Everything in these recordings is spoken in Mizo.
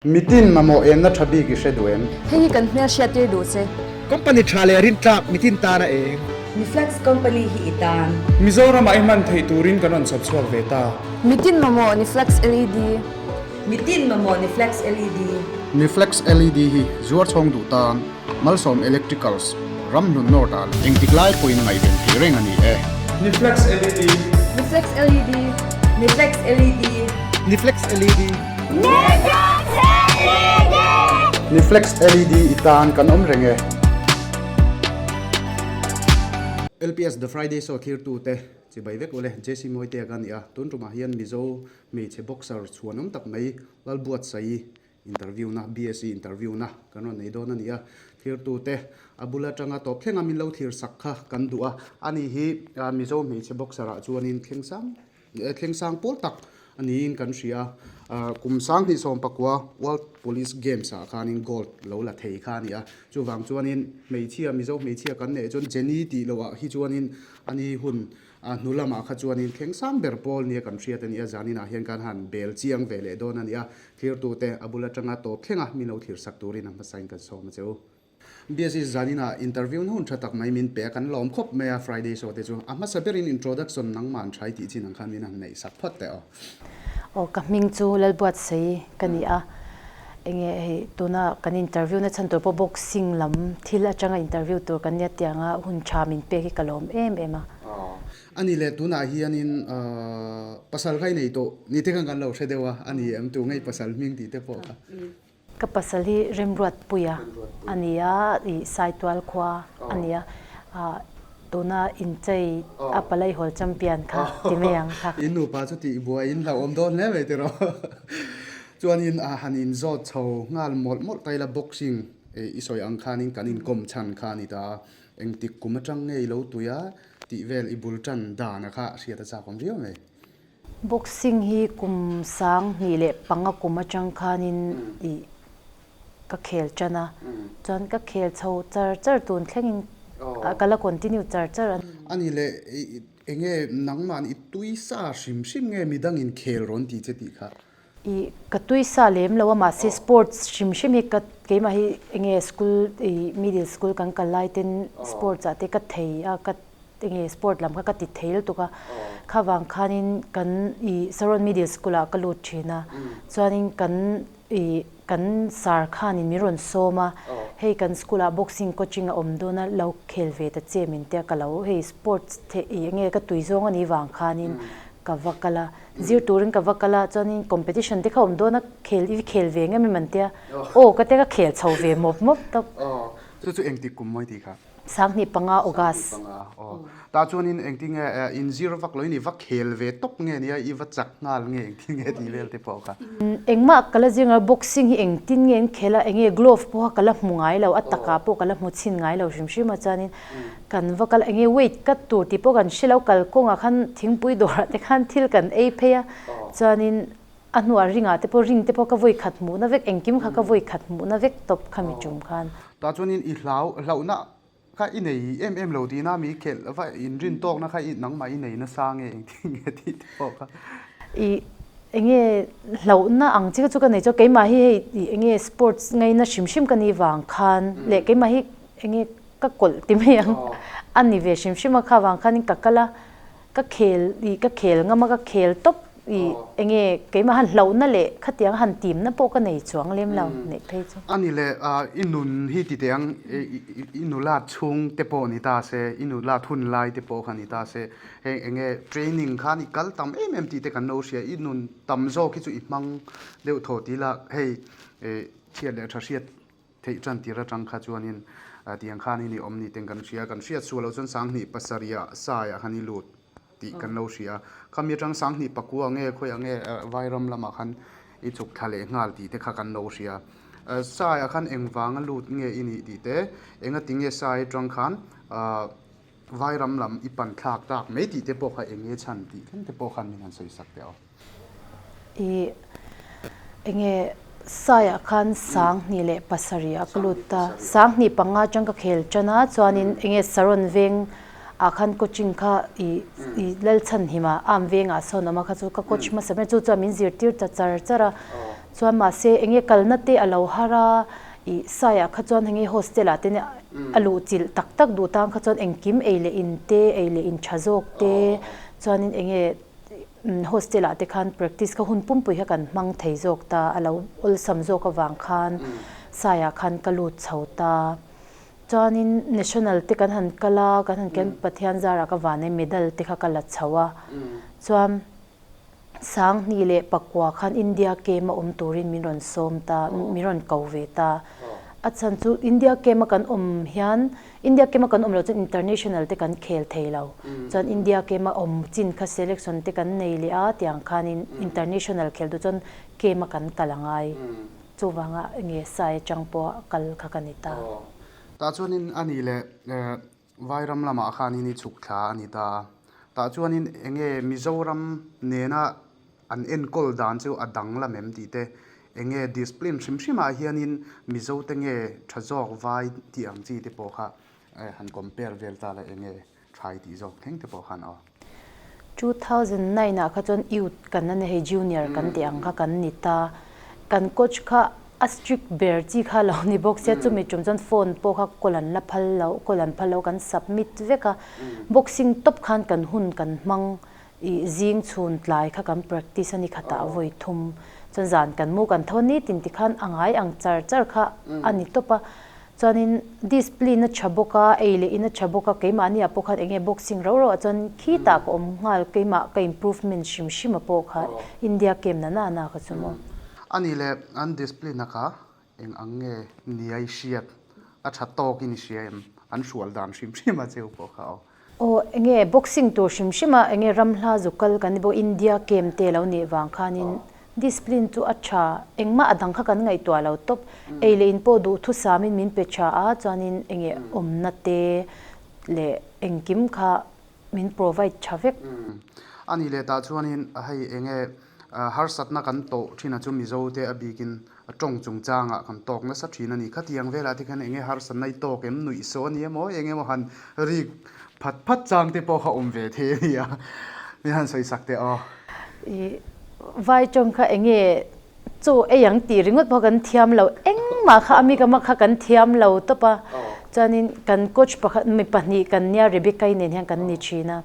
Mitin mamawh enna tha bik i hre duh em? Hei hi kan hmel hriat tir duh che. Company tha leh rintlak mitin tana eng. Niflex company hi i tan. Mizoramah i hman theih turin kan rawn chhawp chhuak ve ta. Mitin mamawh Niflex LED. Mitin mamawh Niflex LED. Niflex LED hi zuar chhawng duh tan Malsawm Electricals, Ramhlun North ah engtik lai pawhin ngaihven theih reng a ni e. Niflex LED. Niflex LED. Niflex LED. Niflex LED. Niflex LED i tan kan awm reng e. LPS The Friday Show thirtute chibai vek ule, JC Mawitea ka ni a, tun tumah hian Mizo hmeichhe boxer chhuanawm tak mai Lalbuatsaii Interview na, BSc interview na kan rawn nei dawn a ni a, thirtute a bul atanga tawp thlenga min lo thlir sak kha kan duh a, ani hi Mizo hmeichhe boxer ah chuanin thleng sang thleng sang pawl tak a niin kan hria a, kum 2019 World Police Games ah khanin gold lo la thei kha a ni a, chuvang chuanin hmeichhia Mizo hmeichhia kan neih chuan Jenny tih loh ah hi chuanin ani hun A hnu lamah kha chuanin thleng sang ber pawl nia kan hriat a ni a, zaninah hian kan han bel chiang ve leh dawn a ni a, thlirtute a bul atanga tawp thlenga min lo thlir sak turin a hmasain kan sawm a che u. BSC zaninah interview na hun tha tak mai min pe a, kan lawm khawp mai a, Friday show te chu a hmasa berin introduction nangmah an thai tih chin ang khan min han neih sak phawt teh aw. Aw ka hming chu Lalbuatsaii ka ni a, enge hei tuna kan interview na chhan tur pawh boxing lam thil atanga interview tur kan nia tianga hun tha min pek hi ka lawm em em a. A ni leh tunah hianin pasal kha i nei tawh ni te khan kan lo hre deuh a, a ni em tu ngei pasal hming tih te pawh kha. Ka pasal hi Remruatpuia a ni a, ih Saitual khua a ni a, ah tuna inchei a palai hawl champion kha ti mai ang kha. In nupa chu tih buai in hlauhawm dawn hle mai tiraw. Chuanin han inzawt chho nghal mawlh mawlh ta ila boxing i sawi ang khanin kan inkawm chhan kha a ni ta a, engtik kum atang nge i lo tui a tih vel i bul tan dana kha hriat a chakawm viau mai. Boxing hi kum 2005 kum atang khanin ih ka khel tan a, chuan ka khel chho char char tun thlengin ka la continue char char a. A ni leh enge nangmahni i tui sa hrim hrim nge midangin khel rawn ti che tih kha? Ih ka tui sa lem lo a mahse sports hrim hrim hi ka keimah hi enge school ih middle school kan kal lai ten sports ah te ka thei a ka Enge sport lam kha ka ti thei lutuk a, kha vang khanin kan ih Saron Middle School ah ka lut thin a, chuanin kan ih kan sar khanin min rawn sawm a, hei kan school ah boxing coaching a awm dawn a, lo khel ve ta che min tia ka lo hei sports the ih enge ka tui zawng a nih vang khanin ka va kal a, zir turin ka va kal a, chuanin competition te kha awm dawn a, khel i khel ve ngem em an tia, aw ka tia ka khel chho ve mawp mawp tawp. Chu chu engtik kum mawi tih kha? 2005 August. 2005 aw. Tah chuanin engtin nge inzir vak lo in i va khel ve tawp nge nia i va chak nghal nge engtin nge tih vel te pawh kha. Engmah ka la zir ngai boxing hi engtin nge an khel a enge glove pawha ka la hmu ngai lo a takah pawh ka la hmu chhin ngai lo hrim hrim a chuanin kan va kal enge weight cut tur tih pawh kan hre lo kalkawngah khan thingpui dawrah te khan thil kan ei phei a chuanin A hnuah ringah te pawh ring te pawh ka vawi khat hmuhna vek, engkim kha ka vawi khat hmuhna vek tawp khami tum khan. Tah chuanin i hlau, hlauhna kha i nei em em lo tihna mi khelh va inrin tawkna kha i nangmah i nei nasa nge engtin nge tih te pawh kha. I enge hlauhna ang chi kha chu ka nei chuan keimah hi hei i enge sports ngaina hrim hrim ka nih vang khan leh keimah hi enge ka kawlh ti mai ang a ni ve hrim hrim a kha vang khanin ka kal a. Ka khel i ka khel ngam a ka khel tawp i enge keimah han hlauhna leh khatiang han timna pawh ka nei chuang lem lo neih phei chu. A ni le i nun hi ti teh ang i nula chhung te pawh ni ta se i nula thun lai te pawh kha ni ta se heng enge training khan i kal tam em em tih te kan lo hria i nun tam zawk hi chu i hmang deuh thaw ti ila hei chhiat leh tha hriat Theih tan tir atang kha chuanin tiang khanin i awm ni ten kan hria. Kan hriat sual loh chuan 2007 ah Saiah khan i lut tih kan lo hria. Khami atang 2009 nge khawiah nge Vairam lamah khan i chhuk thla leh nghal tih te kha kan lo hria. Saiah khan engvanga lut nge i nih tih te, engati nge Sai atang khan Vairam lam i pan thlak tak mai tih te pawh kha eng nge chhan tih thleng te pawh khan min han sawi sak teh aw. I enge Saiah khan 2007 ah ka lut a, 2005 atang ka khel tan a, chuanin enge Saron veng ah khan coaching kha i i Lalchhanhima Am vengah sawn awm a kha chu ka coach hmasa ber chu chuan min zirtir ta char char a. Chuan mahse enge kalna te a lo har a, ih saiah kha chuan henge hostel ah te a luh chilh tak tak duh tan kha chuan engkim ei leh in te, ei leh in tha zawk te, chuanin enge hostel ah te khan practice kha hun pumpui kha kan hmang thei zawk ta, a lo awlsam zawk avang khan saiah khan ka lut chho ta. Chuanin national te kan han kal a, kan han ken Pathian zarah ka vanei medal te kha ka la chho a, chuan Sanghnih leh pakua khan India Game a awm turin min rawn sawm ta, min rawn ko ve ta. A chhan chu India Game a kan awm hian, India Game a kan awm loh chuan international te kan khel thei lo. Chuan India Game a awm chin kha selection te kan nei leh a, tiang khanin international khel duh chuan Game a kan kal a ngai. Chuvanga nge sai atang pawha kal kha ka ni ta. Tah chuanin a nih leh Vairam lamah khanin i chhuk thla a ni ta a, tah chuanin enge Mizoram nena an enkawl dan chu a danglam em tih te, enge discipline hrim hrimah hianin Mizo te nge tha zawk vai tih ang chi te pawh kha han compare vel ta la enge tha i tih zawk thleng te pawh khan aw. 2009 ah kha chuan youth kan la ni hei junior kan tih ang kha kan ni ta, kan coach kha a strict ber chi kha lo ni bawk sia chumi tum chuan phone pawh kha call an la phal lo call an phal lo kan submit vek a, boxing tawp khan kan hun kan hmang ih zing chhun tlai kha kan practice a ni khatah vawi thum chuan zan kan mu kan tho nitin tikhan a ngai ang char char kha a ni tawp a. Chuanin discipline a tha bawk a, ei leh in a tha bawk a, keimahni ah pawh khan eng nge boxing rau rau ah chuan khitah ka awm nghal, keimah ka improvement hrim hrim ah pawh kha India game na na na kha chu maw. A nih leh an discipline a kha eng ang nge nia i hriat, a tha tawk in i hria em, an hrual dan hrim hrim a cheu pawh kha aw. Aw eng nge boxing tur hrim hrim a eng nge ram hla zu kal kan ni bawk India game te lo nih vang khanin Discipline chu a tha, engmah a dang kha kan ngaihtuah lo tawp. Ei leh in pawh duhthusamin min pe tha a, chuanin enge awmna te leh engkim kha min provide tha vek. A nih leh tah chuanin hei enge harsatna kan tawh thin a chu Mizo te a bikin a tawng chungchangah kan tawk nasa thin a ni. Khatiang velah te khan enge harsatna i tawk em, nuih saw a ni emaw eng emaw han rik phat phat chang te pawh kha awm ve thei a nia. Min han sawi sak teh aw. I vai tawng kha enge chaw ei ang tih ringawt pawh kan thiam lo engmah kha ami ka mah kha kan thiam lo tawp a chuanin kan coach pakhat mi pahnih kan nia Rebecca-i nen hian kan ni thin a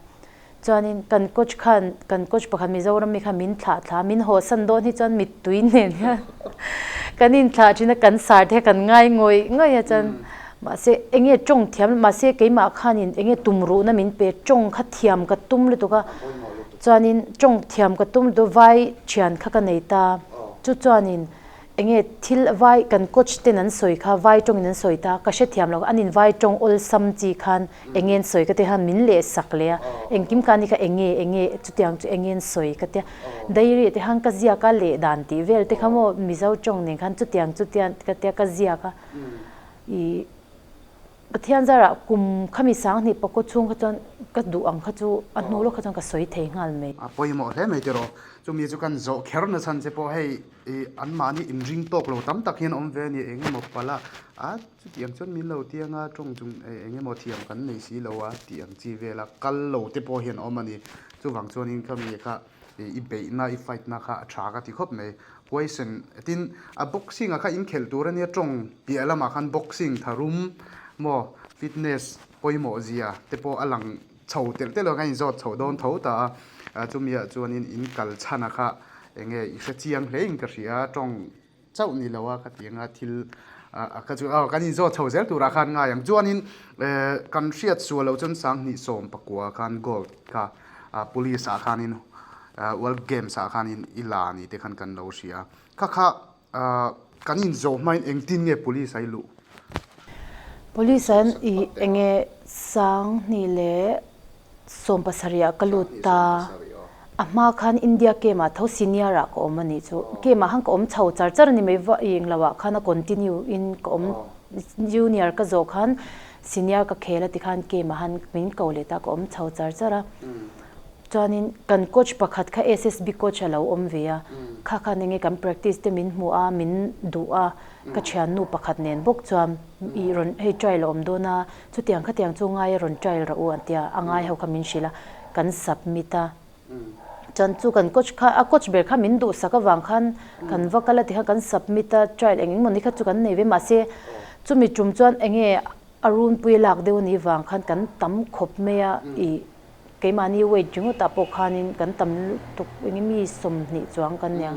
chuanin kan coach khan kan coach pakhat Mizoram mi kha min thlah thla min haw san dawn hi chuan mittui nen hian kan inthlah thin a kan sar te kan ngai ngawih ngawih a chuan mahse enge tawng thiam mahse keimah khanin enge tumruhna min pe tawng kha thiam ka tum lutuk a. Chuanin tawng thiam ka tum lutuk vai thian kha ka nei ta. Chu chuanin enge thil vai kan coach ten an sawi kha vai tawngin an sawi ta ka hre thiam lo anin vai tawng awlsam chi khan enge an sawi ka tia khan min leh sak leh a engkim kha ani kha enge enge chutiang chu enge an sawi ka tia diary te khan ka ziak a leh dan tih vel te kha maw mizo tawng nen khan chutiang chutiang ka tia ka ziak a ih Pathian zarah kum khami sanghnih pakaw chhung kha chuan ka duh ang kha chu a hnu lawk kha chuan ka sawi thei nghal mai. A pawimawh hle mai tiraw. Chumi chu kan zawh kher na chhan che pawh hei ih anmahni inring tawk lo tam tak hian awm ve a ni. Eng emaw pala a chutiang chuan min lo tiang a tawng chung eng emaw thiam kan nei si lo a tih ang chi vela kal lo te pawh hian awm a ni. Chuvang chuanin khami kha i beihna i fight na kha a tha ka ti khawp mai. Huaisen tin a boxing ah kha inkhelh tur ania tawng piah lamah khan boxing tharum maw fitness pawimawh zia te pawh a lang chho telh telh a kan inzawt chhoh dawn tho ta a chumi ah chuanin in kal chhan a kha eng nge i hre chiang hle in ka hria a tawng chauh ni lo a ka ti anga thil a kha chu aw kan inzawt chho zel turah khan ngai ang chuanin kan hriat sual loh chuan sanghnih sawm pakua khan gold kha police ah khanin World Games ah khanin i la ni te khan kan lo hria. Kha kha kan inzawh hmain engtin nge police a i luh? Police ah hian i enge Sanghnih leh Sawmpasarih ah ka lut ta. A hma khan India game ah tho senior ah ka awm a nih chu. Game ah khan ka awm chho char char a ni mai va i englo ah khan a continue in ka awm junior ka zawh khan senior ka khel a tikhan game ah khan min ko leh ta ka awm chho char char a. Chuanin kan coach pakhat kha SSB coach a lo awm ve a, kha khan enge kan practice te min hmuh a, min duh a, ka thiannu pakhat nen bawk chuan i rawn hei trial a awm dawn a, chutiang khatiang chu ngai a rawn trial rawh u an ti a, a ngai ho kha min hrilh a, kan submit a. Chuan chu kan coach kha a coach ber kha min duhsak avang khan kan va kal a tikhan kan submit a trial eng eng mawni kha chu kan nei ve mahse chumi tum chuan eng nge a runpui lak deuh a nih vang khan kan tam khawp mai a ih keimahni weight ringawtah pawh khanin kan tam lutuk eng nge mi 20 chuang kan nia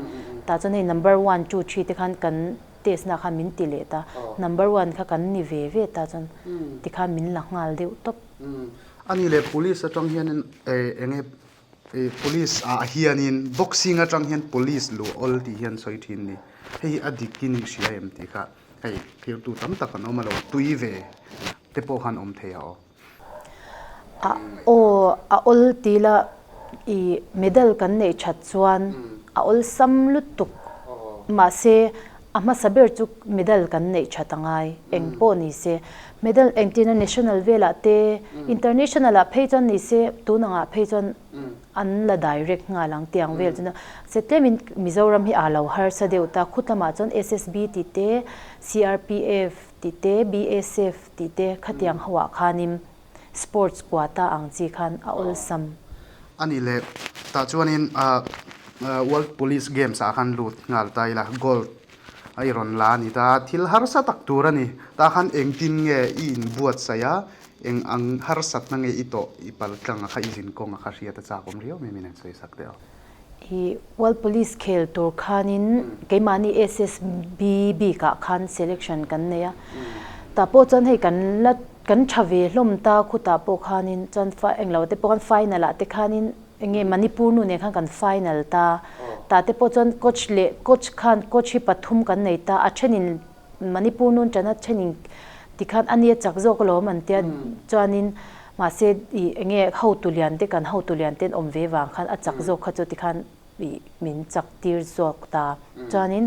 tah chuan hei number one two three te khan kan test na khan min ti leh ta number one kha kan ni ve ve ta chuan tikhan min la nghal deuh tawp. Ani leh police atang hianin eng nge Police ah hianin boxing atang hian police luh awl tih hian sawi thin ni. Hei hi a dik in i hria em tih kha hei thirtu tam tak an awm a lo tui ve te pawh khan awm thei a aw. A aw a awl ti la i medal kan neih that chuan a awlsam lutuk mahse a hmasa ber chu medal kan neih that a ngai eng pawh ni se Medal engtina national velah te, international ah phei chuan ni se tun angah phei chuan an la direct nghal ang tiang vel chuan se tlemin Mizoram hi aa lo harsa deuh ta khut lamah chuan SSB tih te, CRPF tih te, BSF tih te khatiang ho ah khanin sports quota ang chi khan a awlsam. A nih leh tah chuanin World Police Games ah khan lut nghal ta ila gold A i rawn la a ni ta, thil harsa tak tur a ni. Tah khan engtin nge i inbuatsaih a, eng ang harsatna nge i tawh i pal tlang a kha i zin kawng a kha hriat a chak awm riau mai min han sawi sak deuh. I World Police khel tur khanin keimahni SSB bikah khan selection kan nei a, tah pawh chuan hei kan la kan tha ve hlawm ta khutah pawh khanin chuan englo te pawh khan final ah te khanin Eng nge Manipur nu nen khan kan final ta. Tah te pawh chuan coach leh coach khan coach hi pathum kan nei ta. A thenin Manipur nun tana thenin tikhan a nia chak zawk alawm an tia chuanin mahse ih eng nge hotu lian te kan hotu lian ten awm ve vang khan a chak zawk kha chu tikhan ih min chak tir zawk ta. Chuanin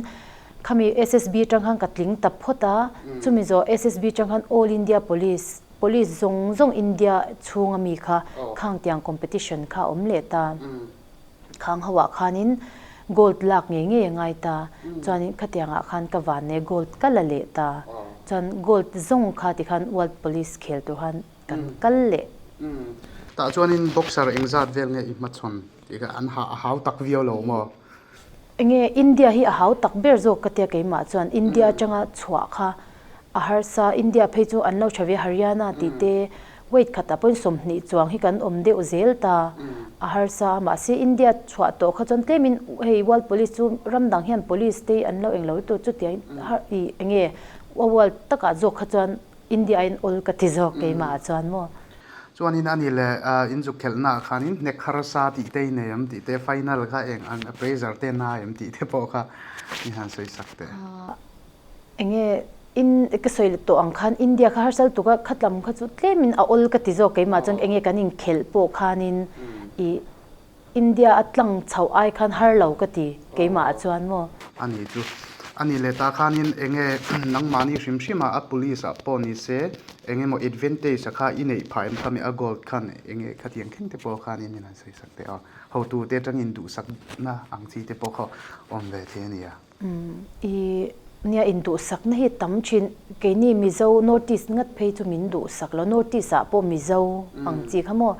khami SSB atang khan ka tling ta phawt a, chumi zawh SSB atang khan All India Police Police zawng zawng India chhunga mi kha khang tiang competition kha a awm leh ta. Khang ho ah khanin gold lak ngei ngei a ngai ta. Chuanin khatiang ah khan ka van e gold ka la leh ta. Chuan gold zawng kha tikhan World Police khel tur khan kan kal leh. Tah chuanin boxer engzat vel nge i hmachhawn tih kha an ha a hau tak viau lo maw? Enge India hi a hau tak ber zawk ka tia keimah chuan India atanga chhuah kha a harsa India phei chu an lo tha ve Haryana tih te weight khatah pawhin 20 chuang hi kan awm deuh zel ta a harsa mahse India chhuah tawh kha chuan tlemin hei world police chu ram dang hian police te an lo englo lutuk chutiang ih enge world takah zawk kha chuan India aiin awl ka ti zawk keimah ah chuan maw. Chuanin a ni leh inzuk khelhna ah khanin hnek harsa tih te i nei em tih te, final kha eng ang appraiser te na em tih te pawh kha i han sawi sak teh. Enge in ka sawi tawh ang khan India kha harsal tuk a khatlam kha chu tlemin a awl ka ti zawk keimah chuan enge kan inkhelh pawh khanin ih India a tlang chhoh ai khan har lo ka ti keimah ah chuan maw? A ni chu. A ni leh ta khanin enge nangmahni hrim hrim ah a police ah pawh ni se enge maw advantage a kha i neih phah em kha mi a gold khan enge khatiang thleng te pawh khanin min han sawi sak teh aw. Hotu te atangin duhsakna ang chi te pawh kha awm ve thei a nia. I nia induhsakna hi tam thin. Keini Mizo North East ngat phei chu min duhsak lo. North East ah pawh Mizo ang chi kha maw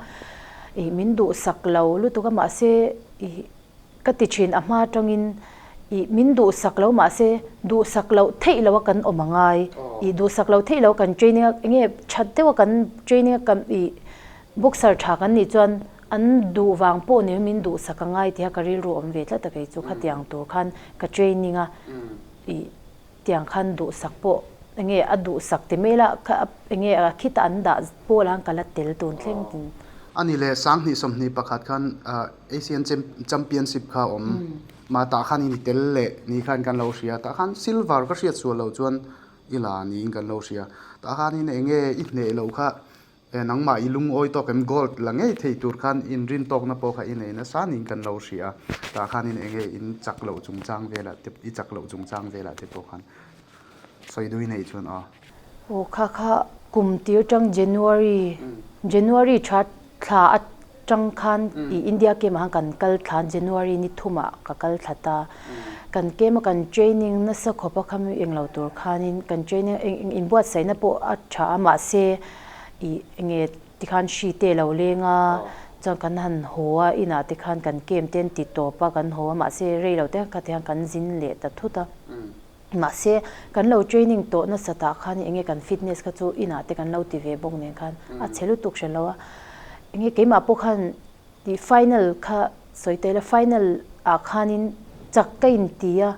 i min duhsak lo lutuk a mahse i ka ti thin a hma atangin i min duhsak lo mahse duhsak loh theih loh a kan awm a ngai. I duhsak loh theih loh a kan training a enge that deuh a kan training a kan i Boxer tha kan nih chuan an duh vang pawh ni min duhsak a ngai tih a ka rilru awm ve tlat a kei chu khatiang tur khan ka training a ih tiang khan duhsak pawh enge a duhsak ti mai la kha enge a khita an dah pawl ah ka la tel tun thleng tin. A ni leh 2021 khan Asian Championship kha awm mah tah khan in i tel leh ni khan kan lo hria tah khan silver ka hriat sual loh chuan i la niin kan lo hria tah khanin enge i hneh loh kha E nangmah i lungawi tawk em gold la ngei thei tur khan inrin tawkna pawh kha i nei nasa niin kan lo hria a, tah khanin eng nge in chak loh chungchang velah te i chak loh chungchang velah te pawh khan sawi dui nei chuan aw. Aw kha kha kum tir tang January January tha thla atang khan i India game ah khan kan kal thla January ni thum ah ka kal thla ta kan game a kan training nasa khawp a khami englo tur khanin kan training eng inbuatsaihna pawh a tha a mahse Ih enge tikhan hri te lo leng a, Chuan kan han haw a, inah te khan kan camp te an ti tawp a, kan haw a, mahse rei lo te kha te hian kan zin leh ta thut a. Mahse kan lo training tawh nasat ah khan enge kan fitness kha chu inah te kan lo ti ve bawk nen khan a chhe lutuk hre lo a. Enge keimah pawh khan tih final kha sawi ta ila final ah khanin chak ka inti a,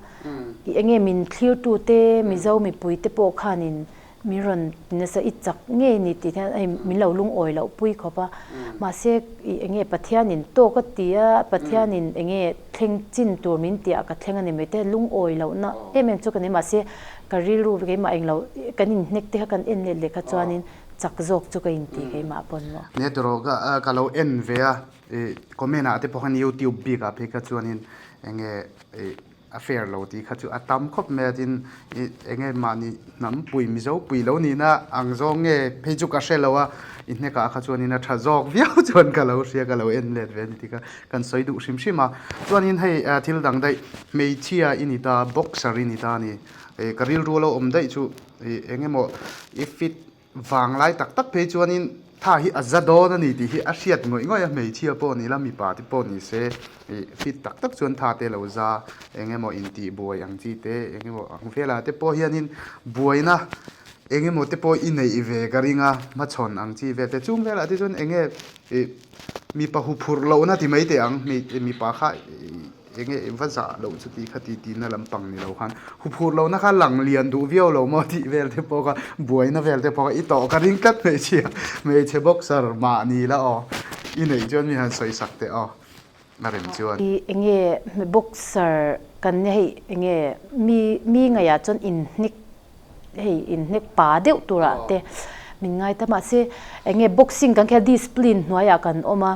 enge min thlir tu te Mizo mipui te pawh khanin Min rawn ti nasa, i chak ngei ni tih hian hei min lo lungawi loh pui khawp a. Mahse i enge Pathianin tawk a ti a, Pathianin enge thleng chin tur min tih ah ka thleng a ni mai te, lungawi lohna em em chu ka nei. Mahse ka rilru keimah englo kan inhnek te kha kan en let leh kha chuanin chak zawk chu ka inti keimah pawn maw. Nia tiraw ka ka lo en ve a, i comment ah te pawh khan youtube bik ah phei kha chuanin enge i A fair lo tih kha chu a tam khawp mai a, tin ih eng nge mahni hnam pui Mizo pui lo nihna ang zawng nge phei chu ka hre lo a, i hnekah kha chuanin a tha zawk viau chuan ka lo hria ka lo en let ve a ni tih kha kan sawi duh hrim hrim a. Chuanin hei thil dang daih hmeichhia i ni ta boxer i ni ta a ni, ih ka rilru lo awm daih chu ih eng emaw i fit Vanglai tak tak phei chuanin tha hi a za dawn a ni tih hi a hriat ngawih ngawih a, hmeichhia pawh ni la mipa te pawh ni se ih fit tak tak chuan tha te lo za eng emaw intih buai ang chi te eng emaw ang velah te pawh hianin buaina eng emaw te pawh i neih ve ka ring a, hmachhawn ang chi vel te chung velah te chuan eng nge ih mipa huphurh lohna ti mai teh ang mipa kha ih. Enge i va zah loh chu tih kha ti tihna lampang ni lo khan huphurh lohna kha lang lian duh viau lo maw tih vel te pawh kha buaina vel te pawh kha i tawh ka ring tlat hmeichhia hmeichhe boxer mahni la aw i neih chuan mi han sawi sak teh aw a rem chuan. I enge boxer kan nia hei enge mi mi ngaihah chuan inhnek hei inhnek pa deuh turah te min ngai ta mahse enge boxing kan khel discipline hnuaiah kan awm a.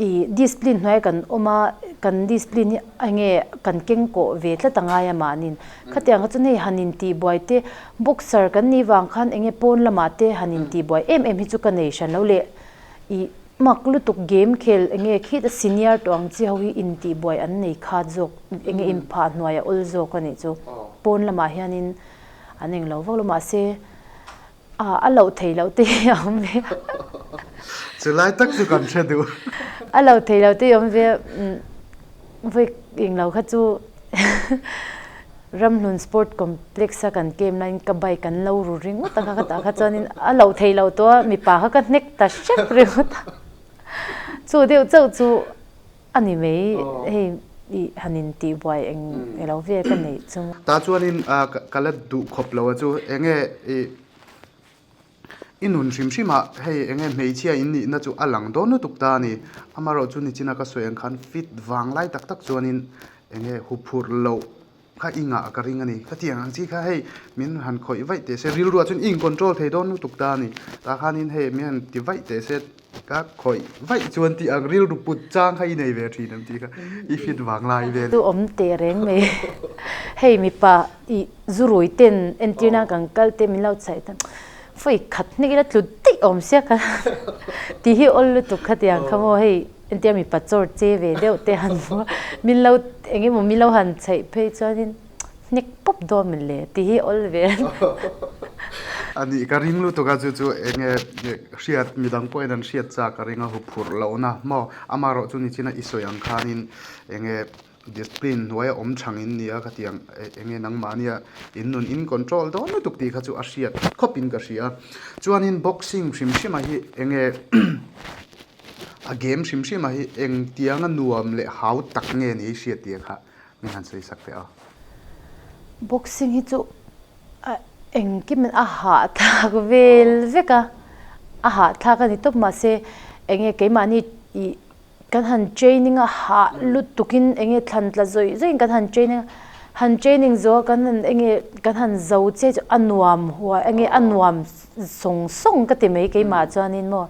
I discipline hnuai kan awm a, kan discipline hi enge kan keng kawh ve tlat a ngai a mahnin. Khatiang kha chuan hei han intihbuai te, boxer kan nih vang khan enge pawn lamah te han intihbuai em em hi chu ka nei hran lo le. I mak lutuk game khel enge khit a senior tawh ang chi ho hi intihbuai an nei khat zawk, enge inphah hnuai a awl zawk a nih chu. Pawn lamah hianin an englo vak lo mahse A, a loh thei loh te hi a awm ve a. Chulai tak chu kan hre duh. A loh thei loh te hi a awm ve a, vawi englo kha chu Ramhlun Sport Complex a kan camp laiin ka bike an lo ru ringawt a kha khatah kha chuanin a loh thei loh tawh a, mipa kha ka hnek ta hrep ringawt a. Chu deuh chauh chu a ni mai hei i han intihbuai eng elo ve ka neih chu. Tah chuanin ka la duh khawp lo a chu enge i i nun hrim hrim ah hei enge hmeichhia in nihna chu a lang dawn lutuk ta a ni. Amaherawhchu nichina ka sawi ang khan fit vang lai tak tak chuanin enge huphurh loh Kha i ngah ka ring a ni. Ka tiang ang chi kha hei min han khawih vaih teh se rilruah chuan i in control thei dawn lutuk ta a ni. Tah khanin hei min han ti vaih teh se ka khawih vaih chuan tih ang rilru put chang kha i nei ve thin ang tih kha i fit vang lai vel. Chu awm teh reng mai. Hei mipa i zurui ten entir nan kan kal te min lo chhaih ta vawi khat hnek ila tlu daih awm sia ka ti hi awl lutuk kha tiang kha maw hei. Entia mipa chawr che ve deuh te han hmu a, min lo eng emaw min lo han chheih phei chuanin hnek pawp dawn min le tih hi awl ve a ni. A nih ka ring lutuk a chu chu enge hriat midang pawhin an hriat chak ka ring a huphurh lohna maw amaherawh chu nichina i sawi ang khanin enge discipline hnuaia awm chhangin nia ka ti ang enge nangmahnia in nun in control dawn lutuk tih kha chu a hriat khawpin ka hria chuanin boxing hrim hrima hi enge A game hrim hrim a hi eng tianga nuam leh hau tak nge ni hriat tih kha min han sawi sak teh a. Boxing hi chu a engkim in a hahthlak vel vek a, a hahthlak a ni tawp mahse enge keimahni ih kan han training a hah lutuk in enge thlan tla zawih zawih in kan han training a, han training zawh a kan han enge kan han zo chiah chu a nuam huai enge a nuam sawng sawng ka ti mai keimah chuanin maw.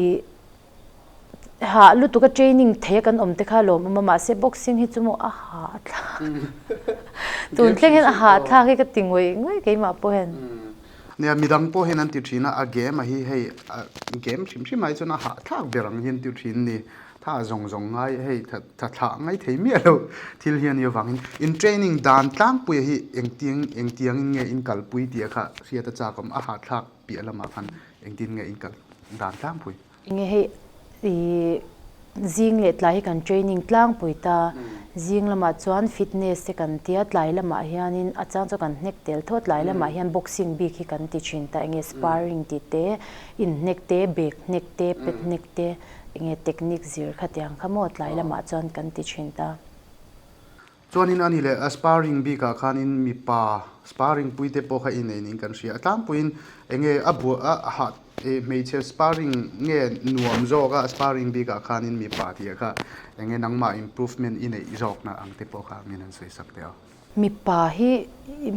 I hah lutuk a training thei a kan awm te kha lawm awm a mahse boxing hi chu maw a hah thlak tun thleng hian a hah thlak hi ka ti ngawih ngawih keimah pawh hian. Nia midang pawh hian an ti thin a a game a hi hei game hrim hrim ai chuan a hah thlak ber ang hian ti thin ni tha zawng zawng ngai hei tha thlah ngai thei miah lo thil hi a nih avangin in training dan tlangpuia hi engtiang engtiangin nge in kalpui tih kha hriat a chak awm a hah thlak piah lamah khan Engtin nge in kal dan tlangpui? Enge hei Ih zing leh tlai hi kan training tlangpui ta. Zing lamah chuan fitness te kan tia, tlai lamah hianin a chang chu kan hnek tel tho a, tlai lamah hian boxing bik hi kan ti thin ta. Enge sparring tih te, inhnek te, bag hnek te, pet hnek te, enge technique zir khatiang kha maw tlai lamah chuan kan ti thin ta. Chuanin a ni leh a sparring bikah khanin mipa sparring puite pawh kha inei niin kan hria. A tlangpuiin enge a buah a hah eh hmeichhe sparring nge nuam zawk a sparring bikah khanin mipa tih kha enge nangmah improvement i neih zawkna ang te pawh kha min han sawi sak teh a. Mipa hi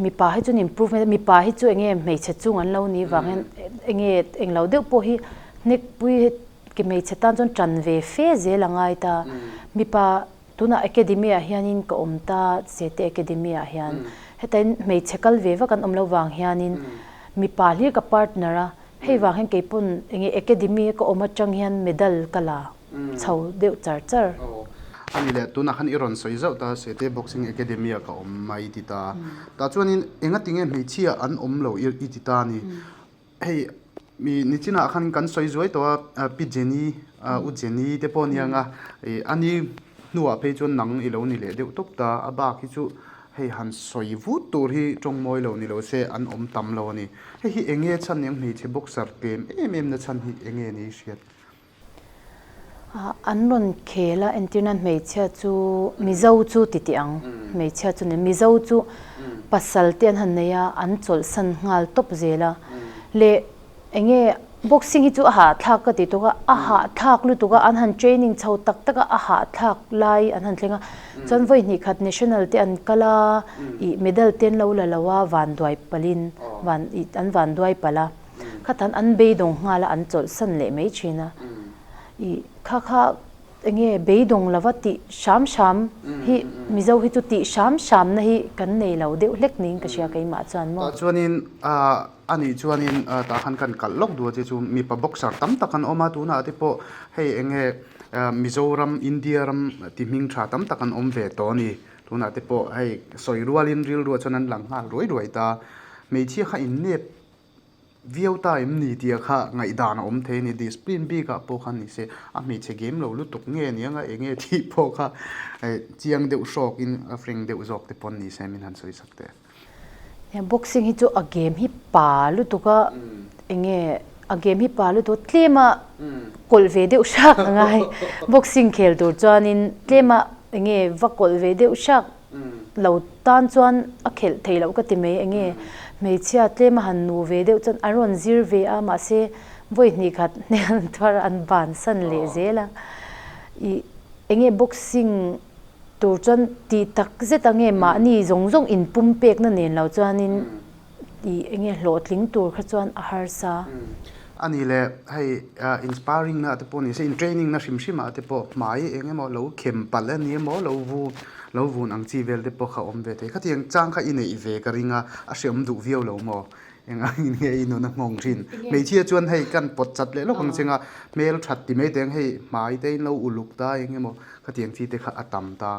mipa hi chuan improvement mipa hi chu enge hmeichhe chung an lo nih vang hian enge englo deuh pawh hi hnekpui ke hmeichhe tan chuan tan ve fe zel a ngai ta. Mipa Tunah Academy ah hianin ka awm ta, Sete Academy ah hian. Hetain hmeichhe kal ve vak an awm lo vang hianin mipa hlir ka partner a, hei vang hian keipawn enge Academy a ka awm atang hian medal ka la chho deuh char char. A ni leh, tunah khan i rawn sawi zauh ta, Sete Boxing Academy ah ka awm mai ti ta. Tah chuanin engatinge hmeichhia an awm lo i ti ta a ni. Hei mi nichinah khan kan sawi zuai tawh a, Pi Jenny, U Jenny te pawh a nia nga, ih a ni hnuah phei chuan nang i lo ni leh deuh tawp ta, a bak hi chu hei han sawi vut tur hi tawng mawi lo ni lo se an awm tam lo a ni. Hei hi eng nge chhan eng hmeichhe boxer tlem em em na chhan hi eng nge ni hriat? An rawn khel a, entirna hmeichhia chu Mizo chu ti tih ang, hmeichhia chu ni Mizo chu pasal te an han nei a, an chawlhsan nghal tawp zel a, leh eng nge boxing hi chu a hahthlak ka ti tawk a, a hahthlak lutuk a, an han training chho tak tak a, a hahthlak lai an han thleng a, chuan vawi hnih khat national te an kal a, ih medal te an lo la lo a, vanduai palhin van ih an vanduai palh a. Khatan an beidawng nghal a, an chawlhsan leh mai thin a. I kha kha enge beidawng lova tih hram hram hi Mizo hi chu tih hram hramna hi kan nei lo deuh hlek niin ka hria keimah chuan maw. Tah chuanin a nih chuanin tah khan kan kalh lawk duh a che chu mipa boxer tam tak an awm a, tunah te pawh hei enge Mizoram, India ram ti hming tha tam tak an awm ve tawh a ni. Tunah te pawh hei sawi rualin rilruah chuan an lang nghal ruai ruai ta. Hmeichhia kha innep Viau ta em ni tia kha ngaihdan a awm thei a ni. Discipline bikah pawh khan ni se a hmeichhe game lo lutuk nge ni anga eng nge tih pawh kha chiang deuh hrawkin a frank deuh zawk te pawn ni se min han sawi sak teh. Nia boxing hi chu a game hi pa lutuk a eng nge a game hi pa lutuk a tlem a kawlh ve deuh hrak a ngai boxing khel tur chuanin tlem a eng nge va kawlh ve deuh hrak lo tan chuan a khelh theih loh ka ti mai enge hmeichhia tlem a han nu ve deuh chuan an rawn zir ve a mahse vawi hnih khat hnial thar an ban san leh zel a ih enge boxing tur chuan tih tak zet ange mahni zawng zawng in pum pek na nen lo chuanin ih enge hlawhtling tur kha chuan a harsa. A ni le hei inspiring na te pawh ni se in training na hrim hrim ah te pawh hmai eng emaw lo khem palh a ni emaw lo vu lo vun ang chi vel te pawh kha awm ve thei khatiang chang kha i neih ve ka ring a a hreawm duh viau lo maw eng ang in nge i nun a nghawng thin hmeichhia chuan hei kan pawt chat leh lawk ang cheng a hmel that ti mai teng hei hmai te in lo uluk ta eng emaw khatiang chi te kha a tam ta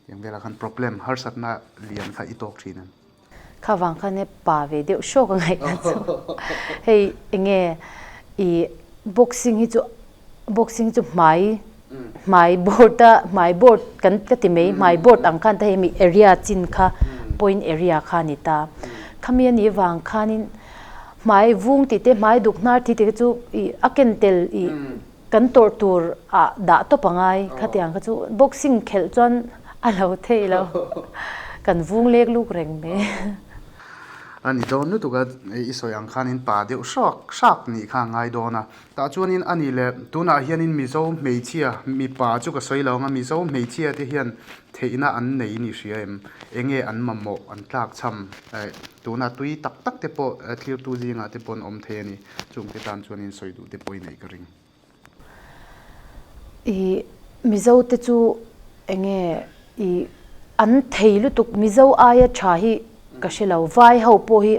tiang velah khan problem harsatna lian kha i tawk thin em. Kha vang khan e pa ve deuh hrawk a ngaihna chu hei enge i boxing hi chu boxing hi chu hmai hmai board a hmai board kan ka ti mai hmai board ang khan ta hei mi area chin kha point area kha a ni ta khami a nih vang khanin hmai vung tih te hmai duk hnar tih te kha chu ih a ken tel ih Kan tawrh tur ah dah tawp a ngai khatiang kha chu boxing khelh chuan a lo theih lo kan vung lek luk reng mai. A ni dawn lutuk a, i sawi ang khanin pa deuh hrawk hrak nih kha a ngai dawn a. Tah chuanin a ni le, tunah hianin Mizo hmeichhia, mipa chu ka sawi lo ang a, Mizo hmeichhia te hian theihna an nei ni hria em? Enge an mamawh, an tlakchham, tuna tui tak tak te pawh thlirtu zingah te pawh an awm thei a ni. Chungte tan chuan in sawi duh te pawh i neih ka ring. I Mizo te chu enge i an thei lutuk Mizo aia tha hi ka hre lo vai ho pawh hi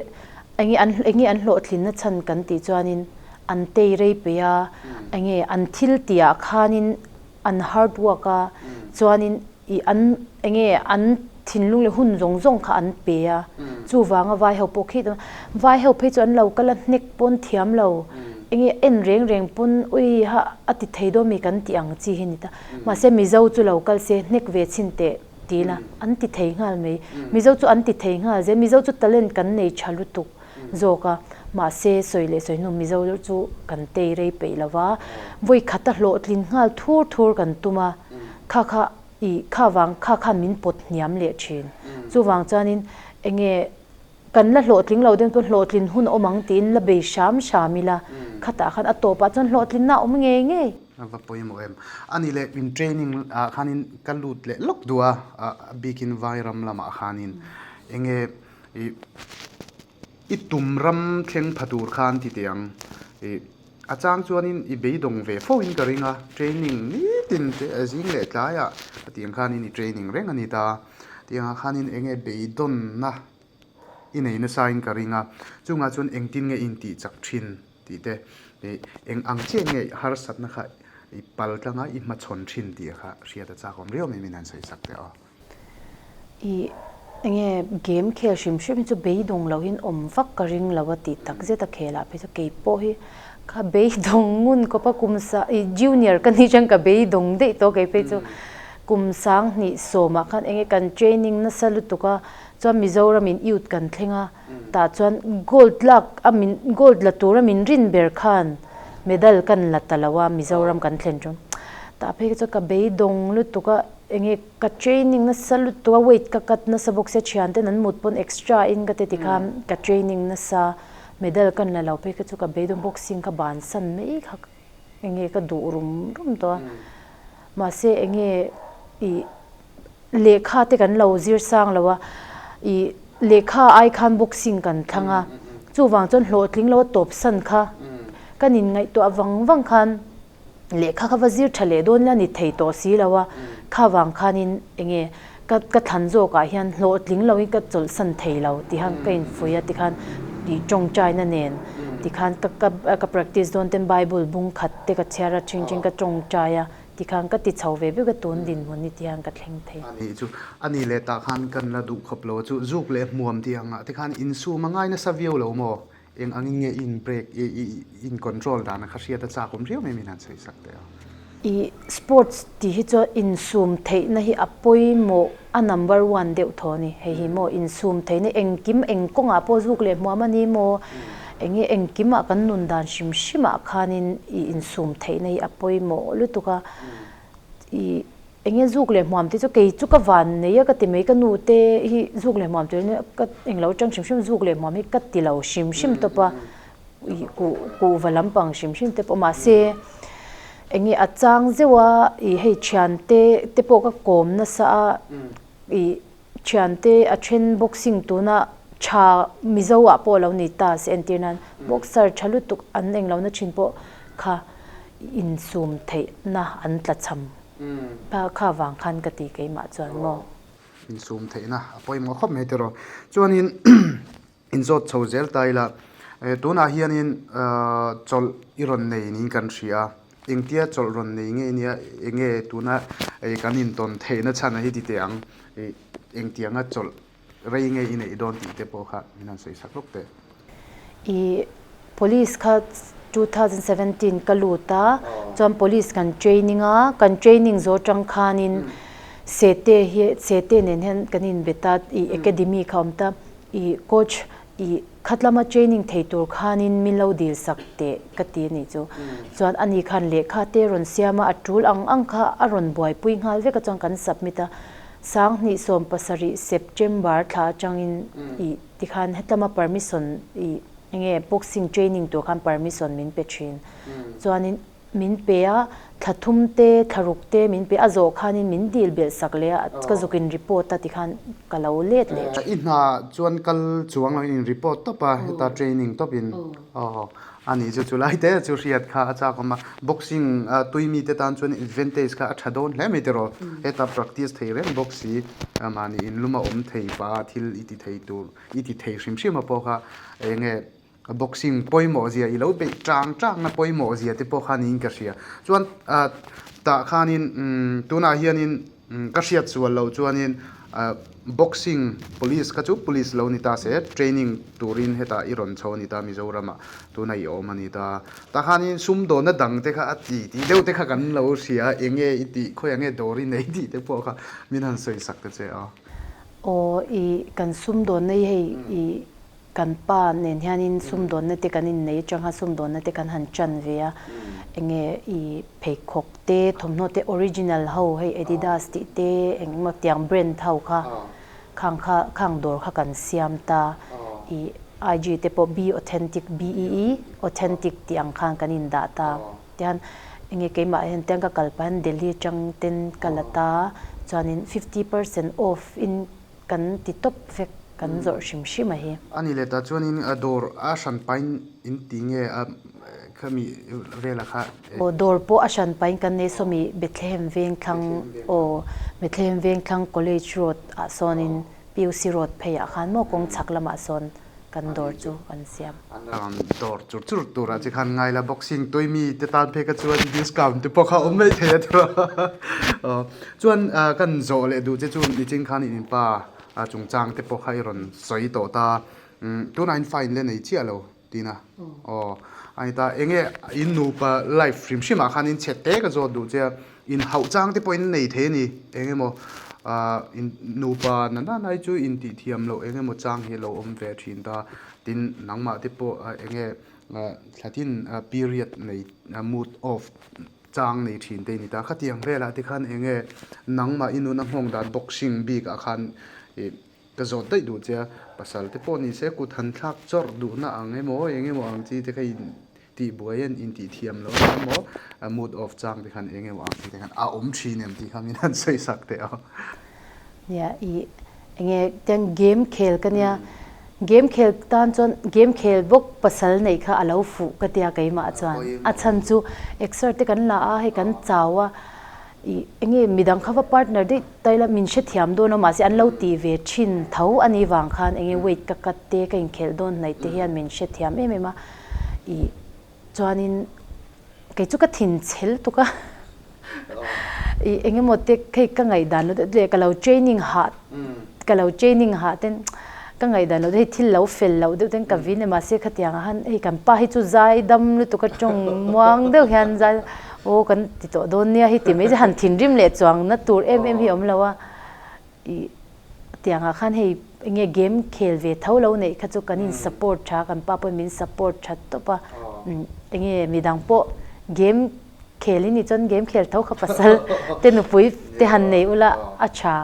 enge an enge an hlawhtlin na chhan kan tih chuanin an tei rei peih a enge an thil tih ah khanin an hard work a chuanin I an enge an thinlung leh hun zawng zawng kha an pe a, chuvanga vai ho pawh khi vai ho phei chu an lo kal a hnek pawn thiam lo. enge en reng reng pawn ui ha a ti thei dawn mi kan tih ang chi hi ni ta. Mahse Mizo chu lo kal se hnek ve chhin teh ti ila an ti thei nghal mai. Mizo chu an ti thei nghal zel. Mizo chu talent kan nei tha lutuk zawk a. Mahse sawi leh sawi hnu Mizo chu kan tei rei peih lo va. Vawi khat a hlawhtlin nghal thur thur kan tum a. Kha kha i kha vang kha khan min pawt hniam leh thin. Chuvang chuanin enge Kan la hlawhtling lo deuh chuan hlawhtlin hun awm ang tiin la bei hram hram ila, khatah khan a tawpah chuan hlawhtlinna a awm ngei ngei. A va pawimawh em? A nih leh in training ah khanin ka lut leh lawk duh a, a bikin Vairam lamah khanin enge i i tum ram thleng pha tur khan ti teh ang i a chang chuanin i beidawng ve fo in ka ring a, training nitin te zing leh tlaiah tiang khanin i training reng a ni ta. Tiangah khanin enge beidawnna i nei nasa in ka ring a, chungah chuan engtin nge i intih chak thin tih te, eng ang chiah nge harsatna kha i pal tlanga i hmachhawn thin tih kha hriat a chak awm riau mai min han sawi sak teh aw. I enge game khel hrim hrim hi chu beidawng lo in awm vak ka ring lo a tih tak zet a khel ah phei chu keipawh hi ka beidawng ngun khawp a kum sa i junior ka nih chuan ka beidawng daih tawh kei phei chu Kum 2000 sawmah khan enge kan training nasa lutuk a, chuan Mizoram in youth kan thleng a, tah chuan gold lak a min gold la tura min rin ber khan medal kan la ta lo a Mizoram kan thlen chu. Tah phei chuan ka beidawng lutuk a, enge ka training nasa lutuk a, weight ka cut nasa bawk sia thian ten an mut pawn extra in ka ti tikhan ka training nasa medal kan la lo phei kha chu ka beidawng boxing ka bansan mai kha enge ka duh rum rum tawh a. Mahse enge i lehkha te kan lo zir sang lo a, i lehkha ai khan boxing kan thlang a, chuvang chuan hlawhtling lo a tawp san kha kan in ngaihtuah vang vang khan lehkha kha va zir tha leh dawn ila ni thei tawh si lo a, kha vang khanin enge ka ka thlan zawkah hian hlawhtling loin ka chawlhsan thei lo tih khan ka infuih a tikhan ih tawngtaina nen tikhan ka ka ka practice dawn ten bible bung khat te ka chhiar a then then ka tawngtai a tikhan ka ti chho ve vek a tun dinhmun hi tihian ka thleng thei. A nih chu a nih leh tah khan kan la duh khawp lo chu zuk leh hmuam tih angah tikhan insum a ngai nasa viau lo maw? Eng angin nge i in break i i in control dan a kha hriat a chak awm riau mai min han sawi sak teh a. I sports tih hi chuan insum theihna hi a pawimawh a number one deuh thaw a ni. Hei hi maw insum theihna engkim eng kawngah pawh zuk leh hmuam a ni maw enge engkimah kan nun dan hrim hrimah khanin i insum theihna hi a pawimawh lutuk a. I Enge zuk leh hmuam te chu kei chu ka van nei a ka ti mai ka nu te hi zuk leh hmuam tur ania ka englo atang hrim hrim zuk leh hmuam hi ka ti lo hrim hrim tawp a ih kuh kuhva lampang hrim hrim te pawh mahse enge a chang zeuh a ih hei thian te te pawh ka kawm nasa a ih thian te a then boxing tuna tha mizo ah pawh lo ni ta se entir nan boxer tha lutuk an englo na thin pawh kha insum theihna an tla cham. Pa kha vang khan ka ti keimah chuan maw? Insum theihna a pawimawh khawp mai tiraw. Chuanin inzawt chho zel ta ila, tunah hianin chawlh i rawn nei niin kan hria a, engtia chawlh rawn nei nge nia enge tuna kan intawn theihna chhan a hi ti teh ang, engtianga chawlh Rei nge i neih dawn tih te pawh kha min han sawi sak lawk teh. I police kha 2017 ka lut a, chuan police kan training a, kan training zawh atang khanin Sete hi Sete nen hian kan inbet a, i academy kha a awm ta, i coach i khatlama training thei tur khanin min lo dil sak teh ka ti a nih chu. Chuan ani khan lehkha te rawn siam a, a tul ang ang kha a rawn buaipui nghal vek a chuan kan submit a. 2017 September thla atangin ih tikhan hetlama permission ih enge boxing training tur khan permission min pe thin. Chuanin min pe a, thla thum te thla ruk te min pe a zawh khanin min dil belh sak leh a, ka zuk in report a tikhan ka lo let leh thin. I hna chuan kal chuang loin in report tawp a, heta training tawpin aw. A nih chu chulai te chu hriat kha a chak awm a, boxing tui mite tan chuan advantage kha a tha dawn hle mai tiraw, heta practice thei reng bawk si, mahni inlum a awm thei pah a thil i ti thei tur i ti thei hrim hrim a pawh kha eng nge boxing pawimawh zia i lo beih tang tang na pawimawh zia te pawh kha niin ka hria, chuan tah khanin tunah hianin. Ka hriat sual loh chuanin boxing police kha chu police lo ni ta se training turin hetah i rawn chho a ni ta Mizoramah tuna i awm a ni ta. Tah khanin sumdawnna dang te kha a ti tih deuh te kha kan lo hria a, eng nge i tih khawiah nge dawr i nei tih te pawh kha min han sawi sak ta che a. Aw i kan sumdawnna hi hei i Kan pa nen hianin sumdawnna te kan innei atang khan sumdawnna te kan han chan ve a, enge i pheikhawk te, thawmhnaw te original ho hei Adidas tih te eng emaw tiang brand ho kha khang kha khang dawr kha kan siam ta, i IG te pawh be authentic BEE authentic tih ang khan kan indah ta. Tihian enge keimah hian tiang ka kal pah hian Delhi atang ten ka la ta chuanin 50% off in Kan ti tawp vek, kan zawrh hrim hrim a hi. A ni leh ta chuanin dawr a hran pain in ti nge a khami vela kha? Aw dawr pawh a hran pain kan nei sawmi Bethlehem Vengthlang aw Bethlehem Vengthlang College Road ah sawnin PUC Road phei ah khan maw kawng chhak lamah sawn kan dawr chu kan siam. Dawr chur chur turah che khan ngaila boxing tui mi te tan phei kha chuan discount te pawh kha awm mai thei a tura chuan kan zawh leh duh che chu nichin khan in inpa chungchang te pawh kha i rawn sawi tawh ta tunah in fa in la nei chiah lo tina aw a ni ta enge in nupa life hrim hrim ah khan in chhe te ka zawt duh che a in hauh chang te pawh in nei thei a ni eng emaw ah in nupa na na nai chu in tih thiam loh eng emaw chang hi a lo awm ve thin ta tin nangmah te pawh eng nge thlatin period nei mood off chang nei thin te a ni ta khatiang velah te khan eng nge nangmah i nuna nghawng dan boxing bik ah khan ih ka zawt daih duh che a pasal te pawh ni se kut han thlak chawrh duhna ang emaw eng emaw ang chi te kha in Tih buai an intih thiam lo ania maw? Mood off chang te khan eng emaw ang te khan a awm thin em tih kha min han sawi sak teh a. Nia i enge tiang game khel ka nia game khel tan chuan game khel bawk pasal neih kha a lo fuh ka tia keimah chuan a chhan chu exer te kan la a hei kan chau a i enge midang kha va partner daih ta ila min hrethiam dawn a mahse an lo ti ve thin tho a nih vang khan enge weight ka cut te ka inkhelh dawn hnaih te hian min hrethiam em em a. I chuanin kei chu ka thin chhel tuk a i engemaw te hei ka ngaihdan lo deuh leh ka lo training hah ka lo training hah ten ka ngaihdan lo deuh hei thil lo fel loh deuh ten ka vin e mahse khatiang ah khan hei kan pa hi chu zai dam lutuk a tawng muang deuh hian zai aw kan ti tawh dawn nia hei ti mai han thinrim leh chuang na tur em em hi a awm lo a. I tiangah khan hei enge game khel ve tho lo neih kha chu kan in support tha kan pa pawhin min support tha tawp a enge midang pawh game khel in nih chuan game khel tho kha pasal te nupui te han nei ula a tha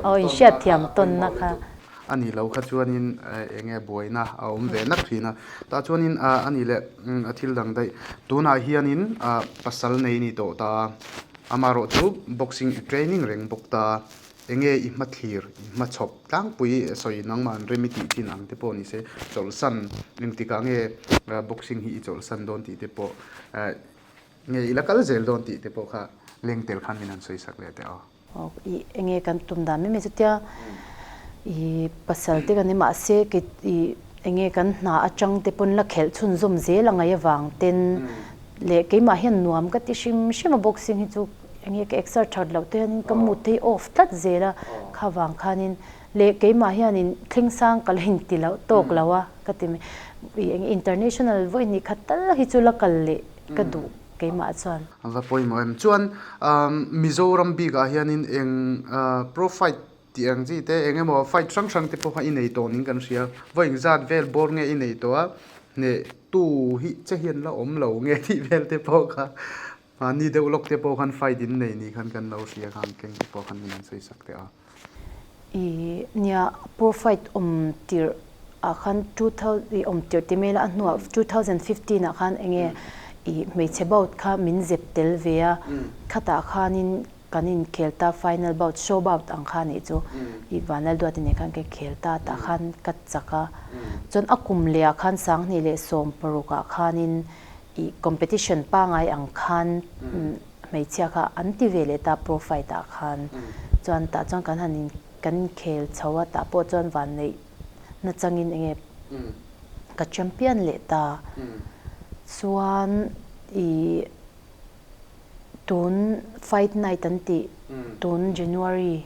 aw in hriat thiam tawnna kha. A nih loh kha chuanin enge buaina a awm ve nak thin a tah chuanin a nih leh a thil dang daih tunah hianin pasal nei ni tawh ta. Amaherawh chu boxing i training reng bawk ta, enge i hmathlir, i hmachhawp tlangpui sawi nangmah an rem i tih thin ang te pawh ni se, chawlhsan engtikah nge boxing hi i chawlhsan dawn tih te pawh nge i la kal zel dawn tih te pawh kha leng tel khan min han sawi sak leh teh aw. Aw i enge kan tum dan mai mai chutia i pasal te kan ni mahse kei i enge kan hna atang te pawn la khelh chhunzawm zel a ngaih avang ten Leh keimah hian nuam ka ti hrim hrim a boxing hi chu enge ka exer that loh te hianin ka mood te hi off tlat zel a kha vang khanin leh keimah hianin thleng sang ka la inti loh tawk lo a ka ti mai ih enge international vawi hnih khat tal hi chu la kal leh ka duh keimah chuan. A va pawimawh em chuan Mizoram bikah hianin eng pro fight tih ang chi te eng emaw fight hrang hrang te pawh kha i nei tawh niin kan hria vawi engzat vel bawr nge i nei tawh a hneh tu hi che hian la awm lo nge tih vel te pawh kha mahni deuh lawk te pawh khan fight in nei ni khan kan lo hria khan keng te pawh khan min an sawi sak teh a. I nia pro fight awm tirh ah khan 2000 i awm tirh ti mai ila a hnuah 2015 ah khan enge i hmeichhe bout kha min zep tel ve a khatah khanin Kan inkhel ta final bout, show bout ang kha nih chu i Vanlalduati nen khan ka inkhel ta tah khan ka chak a. Chuan a kum leh ah khan Sanghnih leh 16 ah khanin i competition pangai ang khan hmeichhia kha an ti ve leh ta pro fight ah khan. Chuan tah chuan kan han in kan inkhel chho a tah pawh chuan vanneih na changin enge ka champion leh ta. Chuan i. Tun fight night an tih tun January,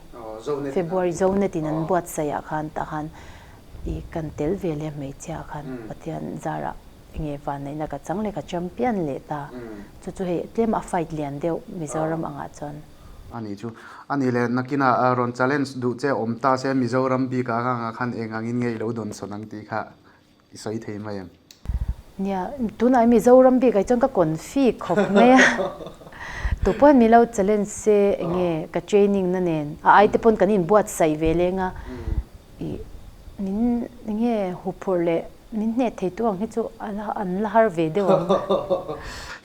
February Zonet in an buatsaih ah khan tah khan i kan tel ve leh hmeichhia ah khan Pathian zarah enge vanneihna ka chang leh ka champion leh ta. Chu chu hei tlem a fight lian deuh Mizoram angah chuan. Ani chu ani leh nakinah rawn challenge duh che awm ta se Mizoram bikah kha khan eng angin nge i lo dawnsawn ang tih kha I sawi thei mai em? Nia, tunah hi Mizoram bik ah chuan ka confi khawp mai a. Tu pawhin min lo challenge se enge ka training na nen a ai te pawn kan inbuatsaih ve leng a. Ih min enge huphurh leh min hneh thei tu ang hi chu an la har ve deuh ang.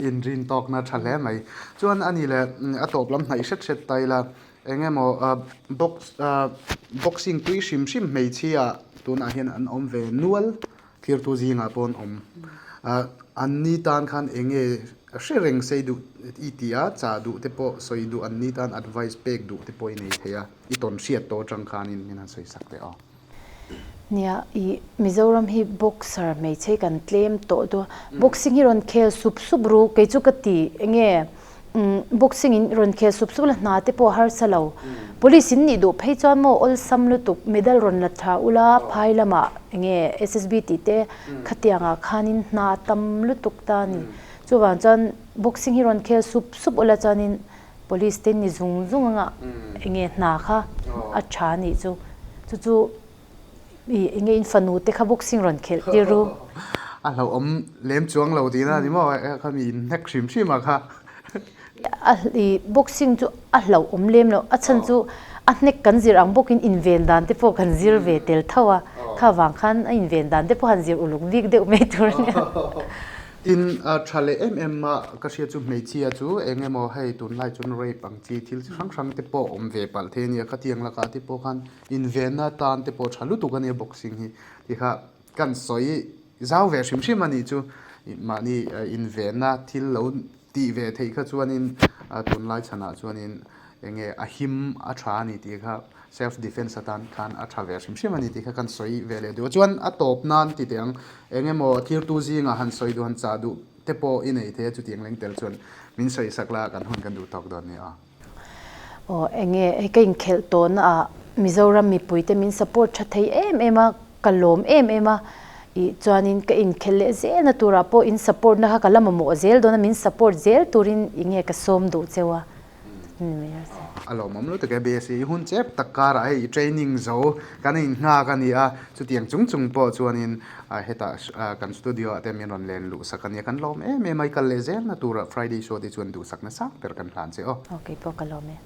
Inrin tawkna tha hle mai. Chuan ani leh a tawp lam hnaih hret hret ta ila Eng emaw box boxing tui hrim hrim hmeichhia tunah hian an awm ve nual thirtu zingah pawh an awm. An ni tan khan eng nge hre reng sei duh i ti a, chah duh te pawh sawi duh an ni tan advice pek duh te pawh i nei thei a, i tawn hriat tawh atang khanin min han sawi sak teh aw. Nia, i Mizoram hi boxer hmeichhe kan tlem tawh dawn. Boxing hi rawn khel sup sup ru, kei chu ka ti enge boxing in rawn khel sup sup la hna te pawh a harsa lo. Police in nih duh phei chuan maw awlsam lutuk medal rawn la tha ula phai lamah enge SSB tih te khatiangah khanin hna tam lutuk ta a ni. Chuvang chuan boxing hi rawn khel sup sup ula chuanin Police te ni zung zung anga enge hna kha a tha a nih chu. Chu chu i enge in fanu te kha boxing rawn khelh tir ru. A hlauhawm lem chuang lo tihna a ni maw kha mi in hnek hrim hrim a kha. A i boxing chu a hlauhawm lem lo a chhan chu a hnek kan zir ang bawkin inven dan te pawh kan zir ve tel tho a kha vang khan a inven dan te pawh han zir uluk bik deuh mai tur a nia. Tin, tha leh em em a ka hriat chu hmeichhia chu eng emaw hei tunlai chuan rape ang chi thil chi hrang hrang te pawh awm ve palh thei a nia, khatiang lakah te pawh khan invenna tan te pawh tha lutuk a nia boxing hi ti kha kan sawi zau ve hrim hrim a nih chu mahni invenna thil lo tih ve theih kha chuanin tunlai chhanah chuanin eng nge a him a tha a ni tih kha self defense atan khan a tha ve hrim hrim a ni tih kha kan sawi ve leh duh a. Chuan a tawp nan ti teh ang eng emaw thirtu zingah han sawi duh han chah duh te pawh i nei thei a chutiang leng tel chuan min sawi sak la kan hun kan duh tawk dawn nia. Aw eng nge hei ka inkhelh tawhna ah Mizoram mipui te min support tha thei em em a ka lawm em em a ih chuanin ka inkhelh leh zelna turah pawh in support na kha ka la mamawh zel dawn a min support zel turin eng nge ka sawm duh cheu a. A lawmawm lutuk e BSc hun chep tak karah hei i training zo kan innghak a ni a, chutiang chung chung pawh chuanin hetah kan studio ah te min rawn len luh sak a nia, kan lawm em em a, i kal leh zelna turah Friday show te chuan duhsakna sang ber kan hlan che aw. Aw keipawh ka lawm e.